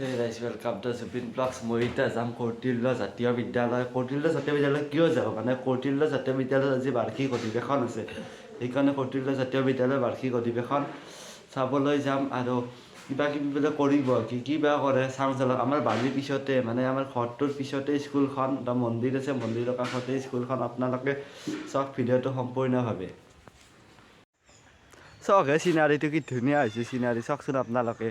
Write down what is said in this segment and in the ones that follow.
Hey guys, welcome to Zubeen Vlogs. মই এতিয়া যাম কৌটিল্য জাতীয় বিদ্যালয়। কৌটিল্য জাতীয় বিদ্যালয় কিয় যাওঁ? মানে কৌটিল্য জাতীয় বিদ্যালয়ত আজি বাৰ্ষিক অধিৱেশন আছে। সেইকাৰণে কৌটিল্য জাতীয় বিদ্যালয়ৰ বাৰ্ষিক অধিৱেশন চাবলৈ যাম আৰু কিবা কিবি বোলে কৰিব। কি কি বা কৰে চাওঁ চলক। আমাৰ বাৰীৰ পিছতে, মানে আমাৰ ঘৰটোৰ পিছতে স্কুলখন। এটা মন্দিৰ আছে, মন্দিৰৰ কাষতে স্কুলখন। আপোনালোকে চাওক ভিডিঅ'টো সম্পূৰ্ণভাৱে। চাওক হে, চিনাৰীটো কি ধুনীয়া হৈছে। চিনাৰী চাওকচোন আপোনালোকে।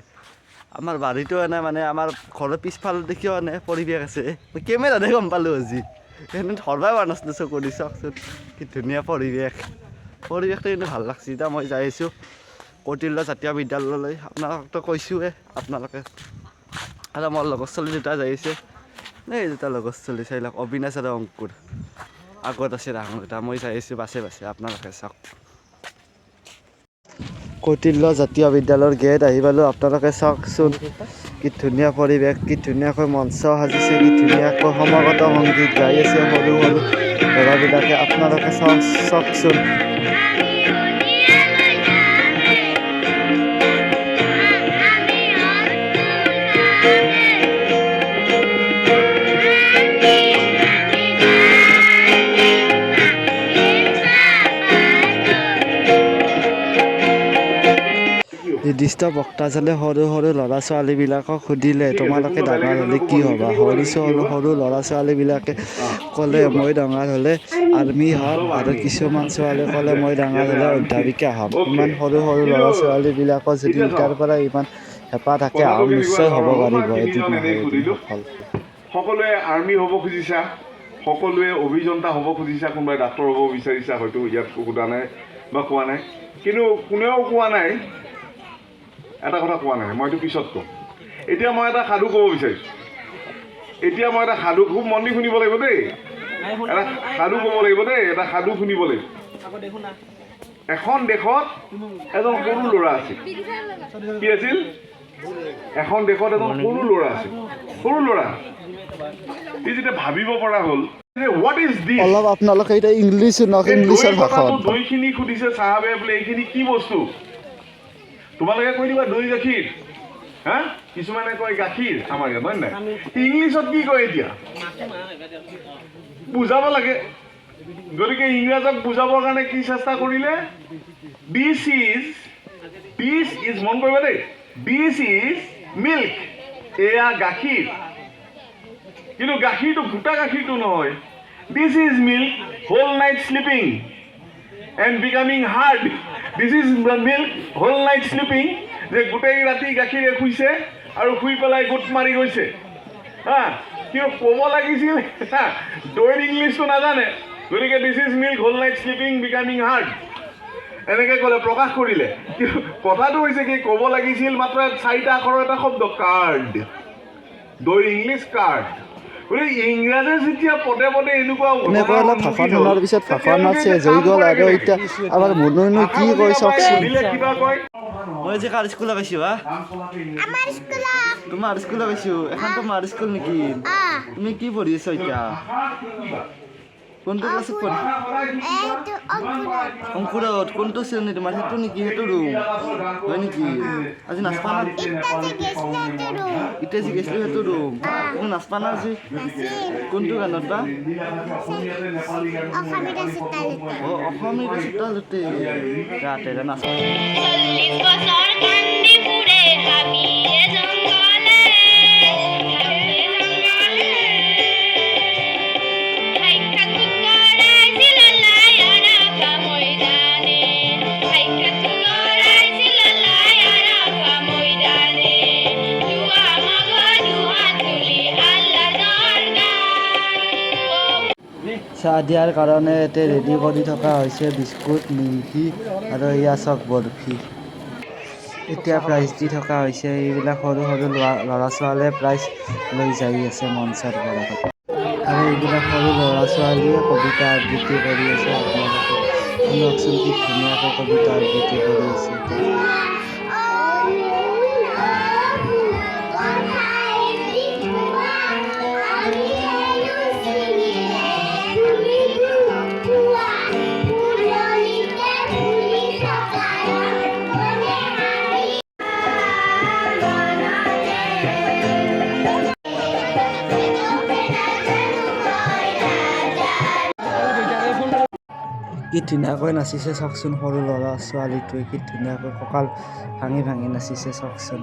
আমাৰ বাৰীটো এনে মানে আমাৰ ঘৰৰ পিছফালে দেখিও এনে পৰিৱেশ আছে। মই কেমেৰাতে গম পালোঁ আজি, এনে ধৰবাই পৰা নাছিলোঁ চকু দি। চাওকচোন কি ধুনীয়া পৰিৱেশ। পৰিৱেশটো কিন্তু ভাল লাগছে। এতিয়া মই যাই আছোঁ কৌটিল্য জাতীয় বিদ্যালয়লৈ। আপোনালোকতো কৈছোঁৱে আপোনালোকে। আৰু মোৰ লগৰ ছোৱালী দুটা যাই আছে। এই দুটা লগৰ ছোৱালী চাই লওক, অবিনাশ আৰু অংকুৰ। আগত আছে ডাঙৰ দুটা। মই যাই আছোঁ বাছে বাছে, আপোনালোকে চাওক। কৌটিল্য জাতীয় বিদ্যালয়ৰ গেট আহি পালোঁ। আপোনালোকে চাওকচোন কি ধুনীয়া পৰিৱেশ, কি ধুনীয়াকৈ মঞ্চ সাজিছে, কি ধুনীয়াকৈ সমাগত সংগীত গাই আছে সৰু সৰু ল'ৰাবিলাকে। আপোনালোকে চাওক, চাওকচোন। নিৰ্দিষ্ট বক্তাজনে সৰু সৰু ল'ৰা ছোৱালীবিলাকক সুধিলে, "তোমালোকে ডাঙৰ হ'লে কি হ'বা?" সৰু সৰু সৰু ল'ৰা ছোৱালীবিলাকে ক'লে, "মই ডাঙৰ হ'লে আৰ্মি হ'ম।" আৰু কিছুমান ছোৱালীয়ে ক'লে, "মই ডাঙৰ হ'লে অধ্যাপিকা হ'ম।" ইমান সৰু সৰু ল'ৰা ছোৱালীবিলাকৰ যদি এতিয়াৰ পৰা ইমান হেঁপাহ থাকে আৰু নিশ্চয় হ'ব পাৰিব এদিন নহয় এদিন সফল। সকলোৱে আৰ্মি হ'ব খুজিছা, সকলোৱে অভিযন্তা হ'ব খুজিছা, কোনোবাই ডাক্তৰ হ'ব বিচাৰিছা। হয়তো ইয়াত সোধা নাই বা কোৱা নাই, কিন্তু কোনেও কোৱা নাই, এটা কথা কোৱা নাই। মইতো পিছত ক'ম। এতিয়া মই এটা সাধু ক'ব বিচাৰিছোঁ। এতিয়া মই এটা সাধু, খুব মন দি শুনিব লাগিব দেই। এটা সাধু ক'ব লাগিব দেই, এটা সাধু শুনিব লাগিব। এখন দেশত এজন সৰু ল'ৰা আছিল। কি আছিল? এখন দেশত এজন সৰু ল'ৰা আছিল। সৰু ল'ৰা। সি যেতিয়া ভাবিব পৰা হ'ল, "What is this?" অলপ আপোনালোকে এতিয়া ইংলিছ শুনক, ইংলিছৰ ভাষণ। দৈখিনি সুধিছে চাহাবে বোলে, এইখিনি কি বস্তু? তোমালোকে কৈ দিবা দৈ, গাখীৰ। হা, কিছুমানে কয় গাখীৰ আমাৰ ইয়াত, হয় নাই? ইংলিছত কি কয়? এতিয়া বুজাব লাগে। গতিকে ইংৰাজক বুজাবৰ কাৰণে কি চেষ্টা কৰিলে? This is, মন কৰিবা দেই, this is milk, এয়া গাখীৰ। কিন্তু গাখীৰটো গোটা গাখীৰটো নহয়। This is milk whole night sleeping and becoming hard. This is milk whole night sleeping, যে গোটেই ৰাতি গাখীৰে শুইছে আৰু শুই পেলাই গোট মাৰি গৈছে। হা, কিন্তু ক'ব লাগিছিল, হা, দৈৰ ইংলিছটো নাজানে। গতিকে this is milk whole night sleeping, becoming hard, এনেকে ক'লে, প্ৰকাশ কৰিলে। কিন্তু কথাটো হৈছে কি, ক'ব লাগিছিল মাত্ৰ চাৰিটা আখৰৰ এটা শব্দ, কাৰ্ড। দৈৰ ইংলিছ কাৰ্ড। গতিকে ইংৰাজে যেতিয়া পদে পদে এনেকুৱা এনেকুৱা অলপ ভাষণ শুনাৰ পিছত ভাষণত চেঞ্জ হৈ গ'ল। আৰু এতিয়া আমাৰ মুনুনো কি কয় চাওকচোন। সুধিলে কিবা কয়। মই আজি কাৰ স্কুলত গৈছো? হা? আমাৰ স্কুলত। তোমাৰ স্কুলত গৈছো। এখন তোমাৰ স্কুল নেকি? আহ। তুমি কি পঢ়ি আছা এতিয়া? কোনটো ক্লাছত পঢ়ি? এইটো অংকুৰত। অংকুৰত। কোনটো শ্ৰেণী তোমাৰ? সেইটো নেকি? সেইটো ৰুম হয় নেকি? আজি নাচপা না? এতিয়া যে গেছলো সেইটো ৰুম। এতিয়া যি গৈছিলো সেইটো ৰুম। তুমি নাচপা না আজি? নাচিম। কোনটো গানত বা? অসমীয়া চোতালতে। অ, অসমীয়া চোতালতে। ৰাতে নাচ। 40 বছৰ কান্দি ফুৰে হাবিয়ে জংঘলে, হাবিয়ে জংঘলে। সাক্ষাৎ কৰাইছিল আল্লাই আৰাফা ময়দানে, সাক্ষাৎ কৰাইছিল আল্লাই আৰাফা ময়দানে। দুৱা মাগো দুহাত তুলি আল্লাহৰ দৰগাহ। চাহ দিয়াৰ কাৰণে ইয়াতে ৰেডি কৰি থকা হৈছে বিস্কুট, নিমকি আৰু এয়া চাওক বৰফি। এতিয়া প্ৰাইজ দি থকা হৈছে। এইবিলাক সৰু সৰু ল'ৰা ছোৱালীয়ে প্ৰাইজ লৈ যাই আছে মঞ্চৰ পৰা। আৰু এইবিলাক সৰু ল'ৰা ছোৱালীয়ে কবিতা আবৃত্তি কৰি আছে। আপোনালোকে শুনকচোন, কি ধুনীয়াকৈ কবিতা আবৃত্তি কৰি আছে। কি ধুনীয়াকৈ নাচিছে চাওকচোন, সৰু ল'ৰা ছোৱালীটোৱে কি ধুনীয়াকৈ কঁকাল ভাঙি ভাঙি নাচিছে চাওকচোন।